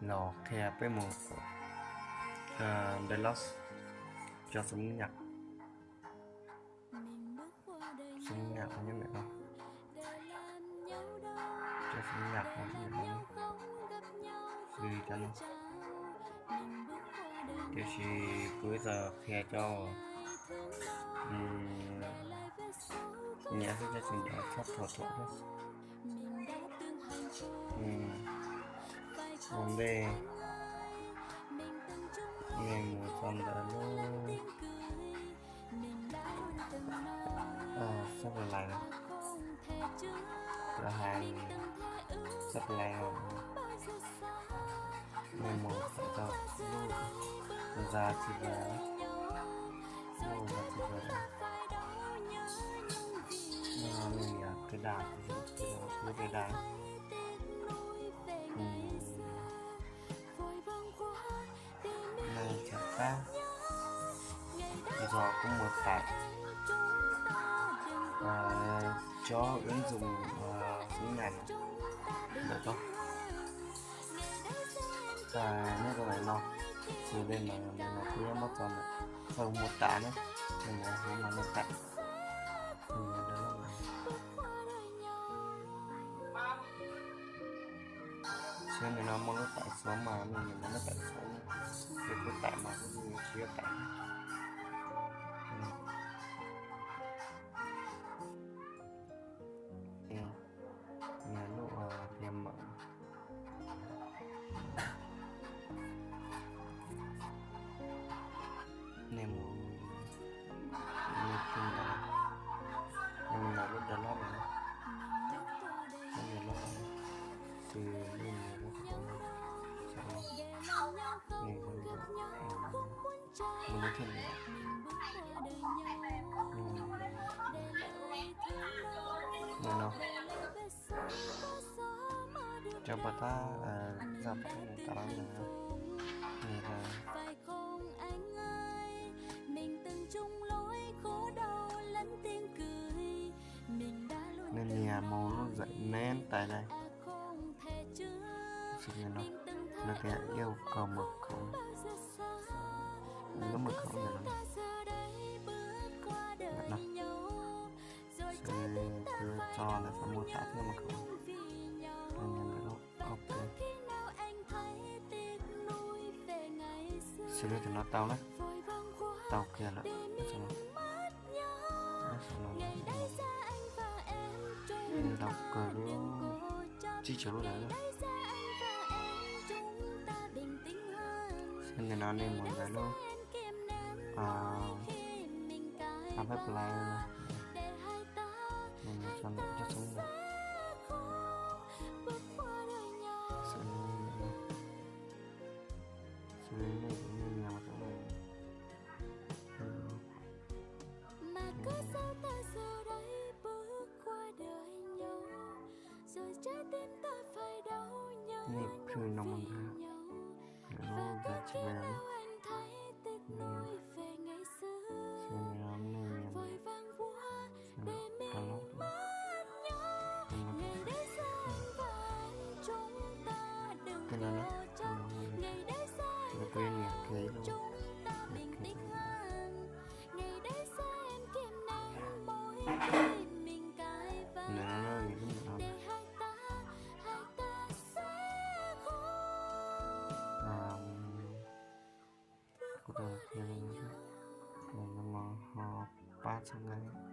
Los qhia peb mus download cov xov nyam, xov nyam nyob ntawm no, cov xov nyam nyob ntawm no, xws li cov no. Tiam sis kuv ib txwm qhia cov nyam xwb, cov tsis nyam txhob thuam thuam thiab. Ua ntej nej mus txog ntawm lub sab lais, lub hais sab lais no, nej mus txog lub ntxa tsis lub ntxa tsis no, nej nias qhib daj, lub qhib daj. Nws tseem qab, yog kuv mus tải cov ứng dụng xov nyam ntawm ko, nyob rau ntawm no, xws li no, kuv yuav muab tso ntawm, thaum mus tải na, nws yuav hu ua nws tải. Xws li no muaj lub tải số mas, nws yuav muaj lub tải số, ces kuv tải mas kuv tsis yuav tải. Nias lub tias mở. Nej mus, nej mus nias lub download no, nej nias lub, xws li nej nias lub, nej mus lub thiaj nias. Ntawm no, cov pos tab zaj pos tab nws tas lawm na, nws nej nias mus lub giải nén tais đây. Xws li no, lawv tias yêu cầu mật khẩu, lub mật khẩu ntawm no, ntawm no, xws li kuv tso lawv xav mus tải thiab mật khẩu, nias ntawm lub OK. Xws li tam no tau na, tau kiag lawm. Ntau kawg li, tsib caug lub lawm. Xws li no nej mus ntawm lub a peb plais, nej mus tso ntawm cov xov nyam. Xws li nej, nej nias mus tso. Nej phwj no mus ntag, lub ntawd tsis pais. Xws li no nej nias mus, tej no na, kuv yuav nias kiag ib lub, nias kiag ib lub. Ntawm no, lub ntawm no, kuv tau qhia li no, ho pab txhawb nqa.